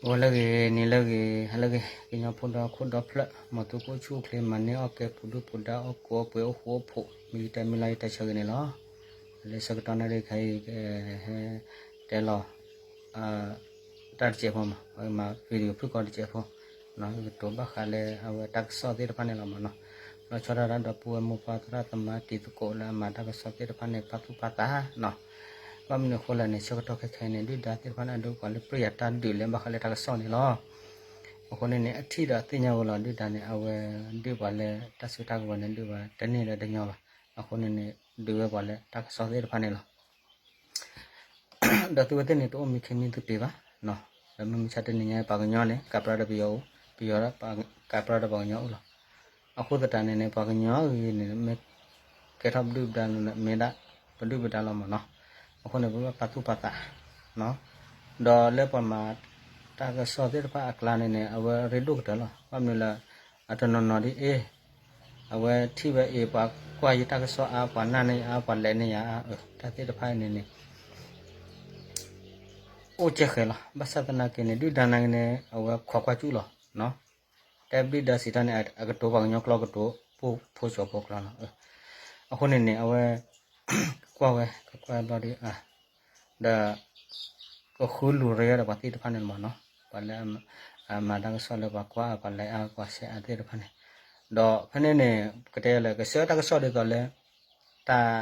ဂီၤလၢအဂ့ၤ, နံၤလၢအဂ့ၤ, ဟါလၢအဂ့ၤ, ကညီဖိဒီခိၣ်ဒီဖျၢၣ်, မ်သုကအိၣ်ဆူၣ်အိၣ်ချ့, မၤန့ၢ်အီၣ်ကဲ, ပူၤဒုၣ်ပူၤဒါ, အိၣ်ကိးအိၣ်ပှဲၤ, အိၣ်ဃူအိၣ်ဖိး, မ့ၢ်ယတၢ်မုၢ်လၢ်ယတၢ်ဆၢဂ့ၤန့ၣ်လီၤ. လၢဆၢကတီၢ်နၣ်ရံၣ်ခဲအံၤ ကဟဲတဲလီၤ တၢ်တစဲးဖိမး, မၤ video ဖုၣ်ကိာ်တစဲးဖိ, ကကတိၤဘၣ်ဃးလၢအဝဲတၢ်ကစီၣ်သ့ၣ်တဖၣ်န့ၣ်လီၤမးနီၤ. လီၤဆီဒၣ်တၢ်ဒီပုၢ်ဝဲၢ်မိၢ်ပၢ်သရၣ်သမါတံၤသကိးလၢအမၤတၢ်ကစီၣ်သ့ၣ်တဖၣ်န့ၣ် ပာ်သူၣ်ပာ်သးနီၤ. ဘၣ်မနုၤအဃိလဲၣ်န့ၣ် ဆၢကတီၢ်ခဲခဲအံၤန့ၣ် ဒုၣ်ဒါသ့ၣ်တဖၣ်န့ၣ် အဒုးပှၤလၢပြံၢ်ယၤတၢ်ဒုးလၢဘၣ်ဃးလၢတၢ်ကစီၣ်န့ၣ်လီၤ. အဃိန့ၣ်န့ၣ် အထံၣ်ဒီးအသ့ၣ်ညါဝဲလီၤ ဒုၣ်ဒါန့ၣ် အဝဲဒုးပှၤလၢတၢ်စုတၢ်ကဝဲၤန့ၣ် ဒုးပှၤတန့ၢ်ဒီးတညီဘၣ်. အဃိန့ၣ်န့ၣ် ဒုးဝဲပှၤလၢတၢ်ကစီၣ်သ့ၣ်တဖၣ်န့ၣ်လီၤ. ဒီးသုဝဲသ့ၣ်န့ၣ် တအိၣ်မံခံမံသုပ့ၤဘၣ်. ဒီးမုၢ်မဆါတနံၤညါ ပှၤကညီန့ၣ် ကးပြၢဒီးပယီၤအိၣ်, ပယီၤ ကးပြၢဒီးပှၤကညီအိၣ်လီၤ. အဃိသတးန့ၣ်န့ၣ် ပှၤကညီအဂ့ၤန့ၣ် မ့ၢ်ကဲထီၣ်ပဒုၣ်ပဒါန့ၣ် မ့ၢ်ဒၣ်ပဒုၣ်ပဒါလီၤမးနီၤ. အဃိန့ၣ် ပဘၣ်ပာ်သူၣ်ပာ်သး ဒီးလၢပှၤမၤတၢ်ကစီၣ်သ့ၣ်တဖၣ်အကျါန့ၣ်န့ၣ် အဝဲရ့ဒိၣ်ကတၢၢ်လီၤ. ဘၣ်မနုၤလၢ အတနီၤနီၤဒ်အ့ၣ် အဝဲထံၣ်ဝဲအ့ၣ် ပှၤကွၢ်ယတၢ်ကစီၣ်အါ, ပှၤနာ်န့ၢ်ယၤအါ, ပှၤလဲၤန့ၢ်ယၤအါ, တၢ်သ့ၣ်တဖၣ်န့ၣ်န့ၣ် အိၣ်ကဲဃဲၤလီၤ. ဘၣ်ဆၣ်သနာ်က့န့ၣ် ဒုၣ်ဒါနာ်က့န့ၣ် အဝဲခိးကွၢ်ကၠူၣ်လီၤ. တဲဘျုးဒါစံးတၢ်န့ၣ် အကတိၤပှၤကညီကျိာ်ကတိၤ ဖိဖိကၠိဖိကျိာ်လီၤ. အဃိန့ၣ်န့ၣ် အဝဲ ကွၢ်ဝဲ ကကွၢ်ဘျီဒီး ဒီး ကဃုလူၤရ့ဒီးပှၤသ့ၣ်တဖၣ်န့ၣ်မးနီၤ. ပှၤလၢ မၤတၢ်ကစီၣ်လၢပှၤကွၢ်အါ ပှၤလဲၤအါ ပှၤဆဲးအါသ့ၣ်တဖၣ်န့ၣ်. ဒီးဖဲန့ၣ်န့ၣ် ကတဲလၢ ကဆှၢတၢ်ကစီၣ်ဒ်သိးလၢ တၢ်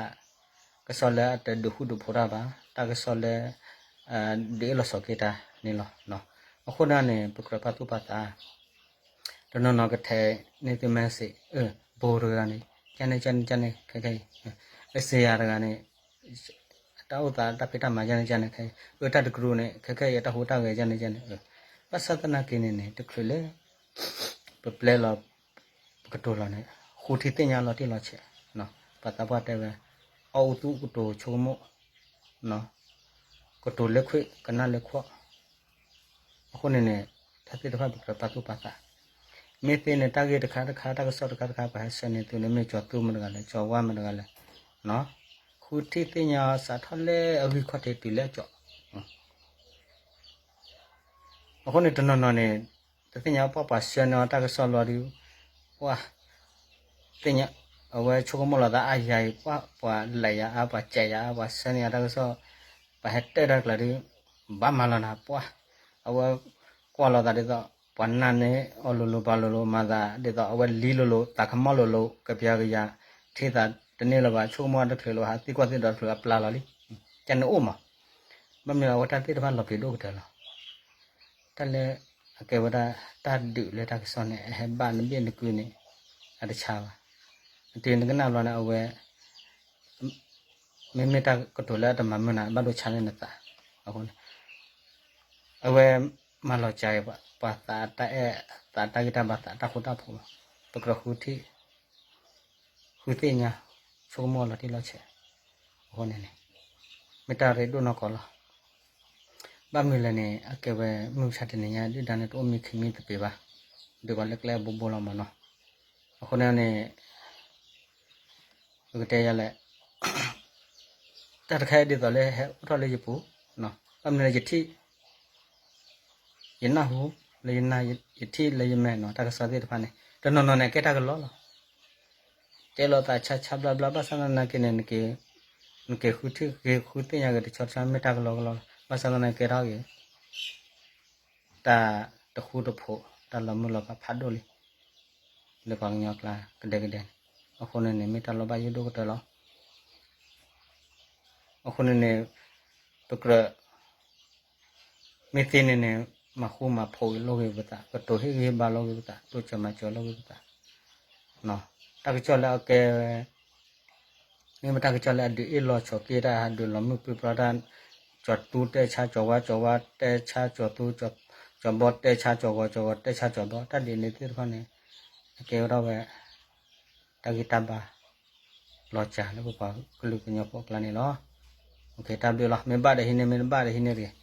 ကစီၣ်လၢအတဒုးဃူဒုးဖိးတၢ်ဘၣ်, တၢ်ကစီၣ်လၢ ဒုးအ့ၣ်လိာ်ဆိးက့တၢ်န့ၣ်လီၤ. အဃိန့ၣ်န့ၣ် ပကြၢးပာ်သူၣ်ပာ်သး တနီၤနီၤကထဲးန့ၢ်သု message ဘိတဂၤန့ၣ် ကန့ၣ်ကန့ၣ်ကန့ၣ် ခဲခဲအံၤ အစ့ယၤတဂၤန့ၣ် တၢ်အိၣ်သးတၢ်ဖံးတၢ်မၤကန့ၣ်ကန့ၣ် ခဲအံၤ အတၢ်တကရူၢ်န့ၣ် ခဲခဲအံၤ အတၢ်ဟူးတၢ်ဂဲၤကန့ၣ်ကန့ၣ် ဘၣ်ဆၣ်သနာ်က့န့ၣ်န့ၣ် တချုးလၢ ပပျဲလီၤ ပကတိၤလီၤန့ၣ် ဃုထံၣ်သ့ၣ်ညါလီၤတံၢ်လီၤဆဲး, ပှၤသးပှၢ်တဲဝဲ အီၣ်အူသူၣ်ကတိၤဆိကမိၣ် ကတိၤလၢခွံၣ် ကနၣ်လၢခွီၣ်. အဃိန့ၣ်န့ၣ် တၢ်သ့ၣ်တဖၣ်ပကြၢးပာ်သူၣ်ပာ်သး, မ့ၢ်သ့န့ၣ် တၢ်ဂ့ၢ်တခါတခါ တၢ်ကစီၣ်တခါတခါ ပှၤဟဲဆှၢန့ၢ်သုန့ၣ် မ့ၢ်ကၠီၤသူမ့ၢ်တဂၤလဲၣ် ကၠီၤဝါမ့ၢ်တဂၤလဲၣ်, ဃုထံၣ်သ့ၣ်ညါစးထီၣ်လၢအဂံၢ်ခီၣ်ထံးတုၤလၢအကၠီၤ အဃိန့ၣ် တနီၤနီၤန့ၣ် တသ့ၣ်ညါပှၤ ပှၤဆှၢန့ၢ်အီၤတၢ်ကစီၣ်လီၤဒီး ပှၤ သ့ၣ်ညါ အဝဲဆိကမိၣ်လီၤသးအါယၤအံၤ ပှၤ ပှၤလဲၤယၤအါ ပှၤစဲးယၤအါ ပှၤဆှၢန့ၢ်ယၤတၢ်ကစီၣ် ပှၤဟဲတဲတၢ်ကျၢၤဒီး ဘၣ်မၤလီၤနၤ ပှၤ အဝဲကွၢ်လီၤသးဒ်သိး ပှၤနာ်န့ၢ်အီၤလိၤလိၤ ပှၤလိၤလိၤ မၤသးဒ်သိး အဝဲလံလိၤလိၤ သးကမီၣ်လိၤလိၤ ကပျၤကယၤ ထံသးတန့ၢ်လၢၤဘၣ် ဆိကမိၣ်တချုးလၢၤဘၣ် ဟးသံကွၢ်သံဒိးတချုးအပျၢ်လီၤလံ ကန့ၣ်အိၣ်မး ဘၣ်မနုၤအဝဲတၢ်သ့ၣ်တဖၣ်လီၤပျံၤဒိၣ်ကတၢၢ်လီၤ. တၢ်လၢ အကဲဝဲဒၣ် တၢ်ဒုးလၢတၢ်ကစီၣ်န့ၣ် အဟဲဘၣ်နဘ့ၣ်နကုန့ၣ် အတဆါဘၣ်. တုၤနကနၣ်ဘျီန့ၣ် အဝဲ မ့မ့ၢ်တၢ်ကတိၤလၢအတမၤမုာ်နၤ ဘၣ်ဒိဆါလၢနသး အဃိန့ၣ် အဝဲမၤလီၤစှၤအံၤ ပှၤသးတၢ်အဲၣ် သးတၢ်ဂံၢ်တၢ်ဘါ သးတၢ်ဃူတၢ်ဖိးလီၤ. ပကြၢးဃုထံၣ် ဃုသ့ၣ်ညါ ဆိကမိၣ်လီၤတံၢ်လီၤဆဲး အဃိန့ၣ်န့ၣ် မ့ၢ်တၢ်ရ့ဒိၣ်နီၢ်ကီၢ်လီၤ. ဘၣ်မနုၤလဲၣ်န့ၣ် အကဲဝဲ မုၢ်မဆါတနံၤညါ ဒုၣ်ဒါန့ၣ် တအိၣ်မံခံမံသပ့ၤဘၣ်, ဒုးပှၤလၢကျဲအဘိဘိလီၤမးနီၤ. အဃိန့ၣ်န့ၣ် ပကတဲယၤလဲၣ် တၢ်တခါအံၤဒ်သိးလၢဟဲအိၣ်ထီၣ်လၢယပူၤ, ဘၣ်မနုၤလဲၣ် ယထံၣ် ယနၢ်ဟူလၢယနၢ် ယထံၣ်လၢယမဲာ်နီၤ တၢ်ကစီၣ်သ့ၣ်တဖၣ်န့ၣ် တနီၤနီၤန့ၣ် အကဲတၢ်ကလီလီၤ. တဲလိာ်သးဆါဆါဘျါဘျါ ဘၣ်ဆၣ်သနာ်က့န့ၣ် နက့ၤဃုထံၣ်ဂ့ၤ ဃုသ့ၣ်ညါဂ့ၤ တဆီတဆီမ့ၢ်တၢ်ကလီကလီလီၤ. ဘၣ်ဆၣ်သနာ်က့ကဲထီၣ်ဂ့ၤ တၢ်တဃူတဖိး တၢ်လီၤမုၢ်လီၤဖးဖးဒိၣ်လံ လၢပှၤကညီအကျါကဒဲကဒဲန့ၣ် အဃိန့ၣ်န့ၣ် မ့ၢ်တၢ်လီၤဘၣ်ယိၣ်ဒိၣ်ကတၢၢ်လီၤ. အဃိန့ၣ်န့ၣ် ပကြၢး မ့ၢ်သ့န့ၣ်န့ၣ် မၤဃူမၤဖိးဂ့ၤလိာ်ဂ့ၤပသး ကတိၤဟ့ၣ်ဂံၢ်ဟ့ၣ်ဘါလိာ်ဂ့ၤပသး တိစၢၤမၤစၢၤလိာ်ဂ့ၤပသး တၢ်ကစီၣ်လၢအကဲ မ့မ့ၢ်တၢ်ကစီၣ်လၢအဒုးအ့ၣ်လိာ်ဆိးက့တၢ် ဒုးလီၤမုၢ်ပြံပြါတၢ် ကၠီၤသူတဲဆါကၠီၤဝါ ကၠီၤဝါတဲဆါကၠီၤသူ ကၠီၤဘီတဲဆါကၠီၤဂီၤ ကၠီၤဂီၤတဲဆါကၠီၤဘီ တၢ်ဒ်န့ၣ်သ့ၣ်တဖၣ်န့ၣ် အကဲဝဲဒၣ်ဝဲ တၢ်ဂံၢ်တၢ်ဘါ လီၤစှၤလၢပပှၤကလုာ်ကညီဖိအကျါန့ၣ်လီၤ. တၢ်ဘျုးလီၤ မ့ၢ်ဘၣ်ဒီးဟံးန့ၢ် မ့ၢ်တဘၣ်ဒီးဟံးန့ၢ်တဂ့ၤ.